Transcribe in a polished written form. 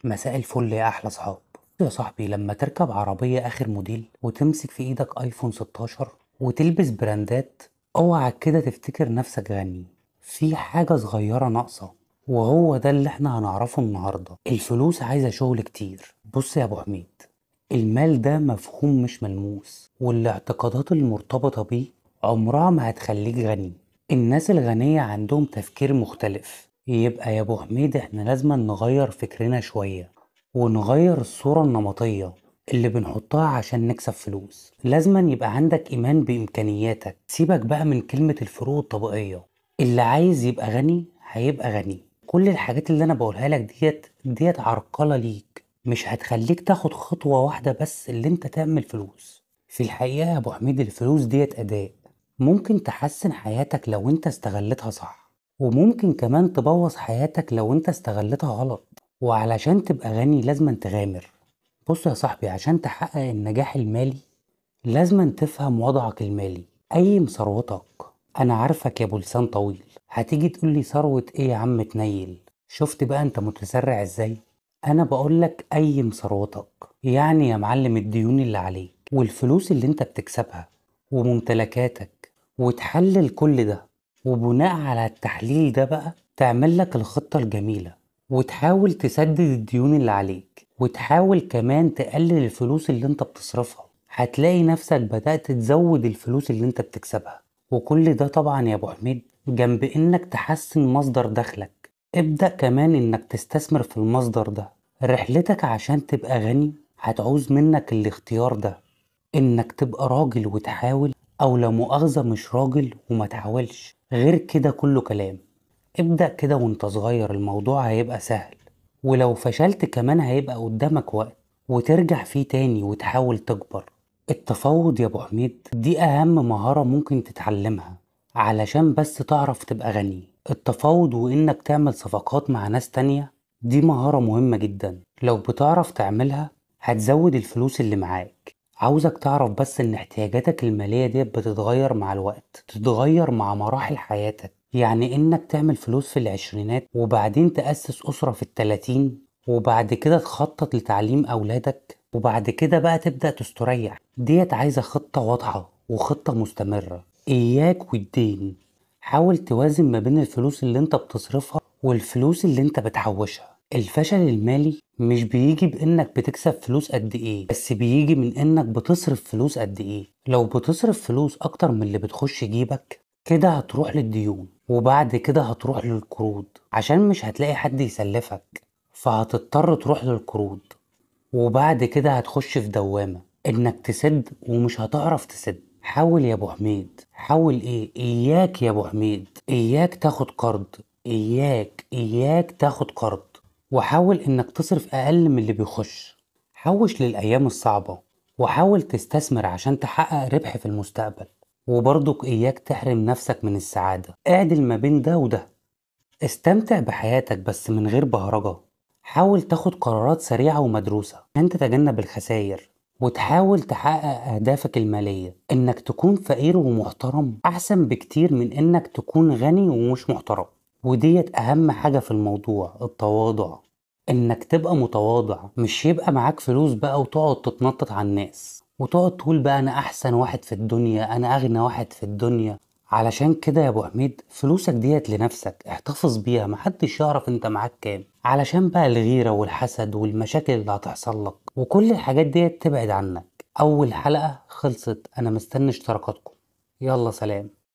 مساء الفل يا أحلى صحاب. يا صاحبي، لما تركب عربية آخر موديل وتمسك في إيدك آيفون 16 وتلبس براندات، اوعى كده تفتكر نفسك غني. في حاجة صغيرة ناقصة، وهو ده اللي احنا هنعرفه النهاردة. الفلوس عايزة شغل كتير. بص يا أبو حميد، المال ده مفهوم مش ملموس، والاعتقادات المرتبطة بيه عمرها ما هتخليك غني. الناس الغنية عندهم تفكير مختلف. يبقى يا أبو حميد احنا لازم نغير فكرنا شوية، ونغير الصورة النمطية اللي بنحطها عشان نكسب فلوس. لازم يبقى عندك إيمان بإمكانياتك. سيبك بقى من كلمة الفروق الطبقية، اللي عايز يبقى غني هيبقى غني. كل الحاجات اللي أنا بقولها لك ديت عرقلة ليك، مش هتخليك تاخد خطوة واحدة بس اللي انت تعمل فلوس. في الحقيقة يا أبو حميد الفلوس ديت أداة ممكن تحسن حياتك لو انت استغلتها صح، وممكن كمان تبوظ حياتك لو انت استغلتها غلط. وعلشان تبقى غني لازم تغامر. بص يا صاحبي، عشان تحقق النجاح المالي لازم تفهم وضعك المالي. قيم ثروتك. انا عارفك يا ابو لسان طويل، هتيجي تقولي ثروة ايه يا عم تنيل؟ شفت بقى انت متسرع ازاي؟ انا بقولك قيم ثروتك، يعني يا معلم الديون اللي عليك والفلوس اللي انت بتكسبها وممتلكاتك، وتحلل كل ده، وبناء على التحليل ده بقى تعمل لك الخطة الجميلة، وتحاول تسدد الديون اللي عليك، وتحاول كمان تقلل الفلوس اللي انت بتصرفها. هتلاقي نفسك بدأت تزود الفلوس اللي انت بتكسبها. وكل ده طبعا يا ابو حميد جنب انك تحسن مصدر دخلك. ابدأ كمان انك تستثمر في المصدر ده. رحلتك عشان تبقى غني هتعوز منك الاختيار ده، انك تبقى راجل وتحاول، او لا مؤاخذة مش راجل وما تحاولش. غير كده كله كلام. ابدأ كده وانت صغير، الموضوع هيبقى سهل، ولو فشلت كمان هيبقى قدامك وقت وترجع فيه تاني وتحاول تكبر. التفاوض يا ابو حميد دي اهم مهارة ممكن تتعلمها علشان بس تعرف تبقى غني. التفاوض وانك تعمل صفقات مع ناس تانية دي مهارة مهمة جدا، لو بتعرف تعملها هتزود الفلوس اللي معاك. عاوزك تعرف بس ان احتياجاتك المالية دي بتتغير مع الوقت، تتغير مع مراحل حياتك. يعني انك تعمل فلوس في العشرينات وبعدين تأسس أسرة في 30، وبعد كده تخطط لتعليم أولادك، وبعد كده بقى تبدأ تستريح. ديت عايزة خطة واضحة وخطة مستمرة. إياك والدين. حاول توازن ما بين الفلوس اللي انت بتصرفها والفلوس اللي انت بتحوشها. الفشل المالي مش بيجي بإنك بتكسب فلوس قد إيه، بس بيجي من إنك بتصرف فلوس قد إيه. لو بتصرف فلوس أكتر من اللي بتخش جيبك كده هتروح للديون، وبعد كده هتروح للقروض، عشان مش هتلاقي حد يسلفك، فهتضطر تروح للقروض، وبعد كده هتخش في دوامة إنك تسد ومش هتعرف تسد. حاول يا أبو حميد، حاول إيه؟ إياك يا أبو حميد، إياك تاخد قرض، إياك تاخد قرض، وحاول إنك تصرف أقل من اللي بيخش. حوش للأيام الصعبة، وحاول تستثمر عشان تحقق ربح في المستقبل. وبرضك إياك تحرم نفسك من السعادة. اعدل ما بين ده وده. استمتع بحياتك بس من غير بهرجة. حاول تاخد قرارات سريعة ومدروسة عشان تتجنب الخسائر، وتحاول تحقق أهدافك المالية. إنك تكون فقير ومحترم أحسن بكتير من إنك تكون غني ومش محترم. وديت أهم حاجة في الموضوع، التواضع. إنك تبقى متواضع، مش يبقى معاك فلوس بقى وتقعد تتنطط على الناس وتقعد تقول بقى أنا أحسن واحد في الدنيا، أنا أغنى واحد في الدنيا. علشان كده يا أبو حميد فلوسك ديت لنفسك، احتفظ بيها، محدش يعرف انت معاك كام، علشان بقى الغيرة والحسد والمشاكل اللي هتحصل لك وكل الحاجات ديت تبعد عنك. أول حلقة خلصت، أنا مستني اشتراكاتكم. يلا سلام.